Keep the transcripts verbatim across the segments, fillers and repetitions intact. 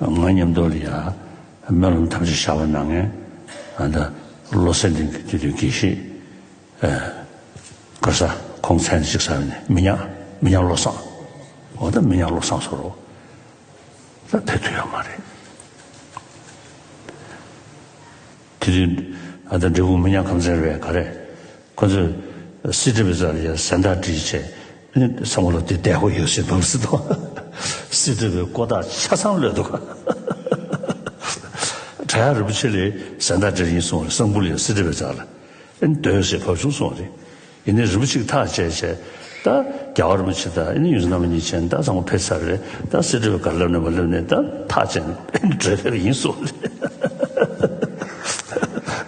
ང་མཉམ་དུ་ལ་ཡ་སྨོན་ལམ་ཐམས་ཅད་བཞག་པ་གནང་མཁན་ཨ་ད་བློ་གསལ་གླིང་གི་དེ་དུས་དགེ་བཤེས་ཨ་ག་ས་ཁོང་མཚན་གཅིག་ས་ནས་མི་ཉག་མི་ཉག་བློ་བཟང་། འོ་ད་མི་ཉག་བློ་བཟང་ཟེར་རོ། ད་ཕེབས་ཐུབ་ཡོད་མ་རེད། དེ་དུས་ཨ་ད་འབྲས་སྤུངས་མི་ཉག་ཁམས་ཚན་རེད་ག་རེད། ཁོ་ཚོས་སི་ཏྲ་བི་ཙ་ལ་ཡ་ཟན་བརྟག་བསྒྲིལ་བྱས་ཨ་ནི་ཚང་མ་ལ་དེ་བདེ་པོ་ཡོད་ཟེར་བབས་སྲིད་དོ། སི་ཏྲ་བི་ཀོ་ཐག་ཆ་ཚང་གློད་འདུག། བྲག་གཡབ་རིན་པོ་ཆེ་ལས་ཟན་བརྟག་བསྒྲིལ་ཡིན་གསུངས་རེད། གསང་ཕུ་ལ་ཡ་སི་ཏྲ་བི་ཙ་ལ་ཨ་ནི་སྡོད་ཟེར་བབས་བྱུང་གསུངས་རེད། ཡིན་ནའི་རིན་པོ་ཆེ་གིས་ཐག་བཅད་བྱས། ད་རྒྱལ་བ་རིན་པོ་ཆེ་དང་ཨ་ནི་ཡོངས་འཛིན་རྣམ་པ་གཉིས་བྱས་ནས་ད་ཚང་མ་ཕེབས་ཚར་རེད། ད་སི་ཏྲ་བི་ག་རེ་ལབ་ནས་མ་ལབ་ནས་ད་ཐག་བཅད་ནས་ཨ་ནི་བྲོས་ཕེབས་ཡིན་གསུངས་རེད།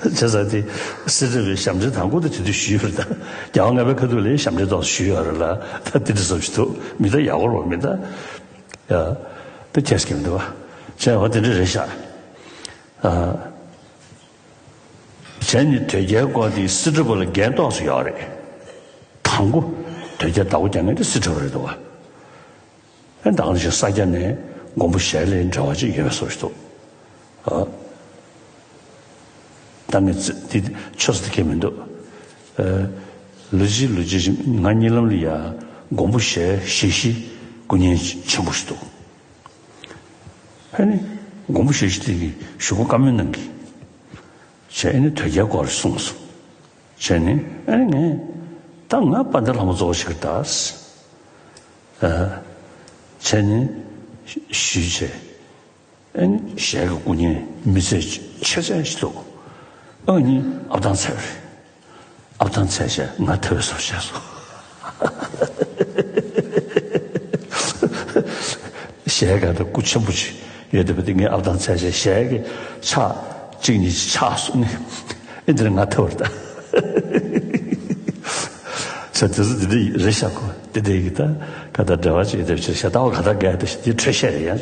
བྱས་ཙང་དེ་སི་ཏྲ་བི་ཞབས་འདྲེན་དང་པོ་དེ་དེ་དུས་ཞུས་ཡོད་རེད། ད་རྒྱལ་བ་ལྔ་པའི་ཁ་ཐུག་ལ་ཞབས་འདྲེན་ཏོག་ཙམ་ཞུས་ཡོད་རེད་ལ། ད་དེ་འདྲ་བཟོ་ཞིག་འདུག་མི་ད་ཡག་པོ་རོགས་མི་ད་ཡ་ད་ཁྱེད་ཀྱི་མི་འདུག་བ། བྱས་བ་དེ་འདྲ་རེད་ཤག། ཨ། བྱས་ནས་དོལ་རྒྱལ་སྐོར་དེ་སི་ཏྲ་བི་ལ་འགན་ཏོག་ཙམ་ཡོད་རེད། དང་པོ་དོལ་རྒྱལ་བདག་པོ་རྒྱག་མཁན་དེ་སི་ཏྲ་བི་རེད་འདུག་བ། ཨ་ད་ག་ནང་བཞིན་ས་སྐྱ་ནས་མགོན་པོ་ཞལ་ལས་འབྲེལ་བ་ཅིག་ཡོད་པའི་བཟོ་ཞིག་འདུག། ཨ། ད་ངས་འདི་ཆོས་ཟེར་མཁན་མི་འདུག། ཨ། ལོ་གཅིག་ལོ་གཅིག་ང་གཉིད་ལམ་ལ་ཡ་མགོན་པོ་ཞལ་ཞལ་བཞི་སྐུ་བརྙན་ཆེན་པོ་ཞིག་འདུག། ཨ་ནི་མགོན་པོ་ཞལ་བཞི་དེ་གིས་གཞུག་གུ་བཀའ་མོལ་གནང་གི། བྱས་ཨ་ནི་དོལ་རྒྱལ་སྐོར་གསུངས་སོང་། བྱས་ནས་ཨ་ནི་ངས་ད་ང་དཔལ་ལྡན་ལྷ་མོ་གཙོ་བོ་ཞིག་གི་ད། ཨ། བྱས་ནས་ཞུས་བྱས། ཨ་ནི་ཞལ་གྱི་སྐུ་བརྙན་མི་ཚད་ཆེ་ཚད་ཞིག་འདུག། ཨ་ནི་ཨབ་ཐང་ཚད་རེད། ཨབ་ཐང་ཚད་བྱས་ང་ཐོས་སོ་བྱས་སོ། ཞལ་ག་ད་སྐུ་ཆེན་པོ་ཅིག་ཡོད་དེ་བ་དེ་ངས་ཨབ་ཐང་ཚད་བྱས་ཞལ་གྱི་ཕྱག་གཅིག་གཉིས་ཆག་སོང་ནི་ཨེ་འདིར་ང་ཐོས་པ་རེད་ད། ས་དེ་ཚོ་དེ་འདྲ་རེད་ཤག་གོ་དེ་དེ་གི་ད་ག་ད་འབྲེལ་བ་ཅིག་ཡོད་དེ་བྱས་ཤ་ད་བ་ག་ད་ག་ད་ཞིག་དེ་འཕྲོད་བཤད་རེད་ཡ།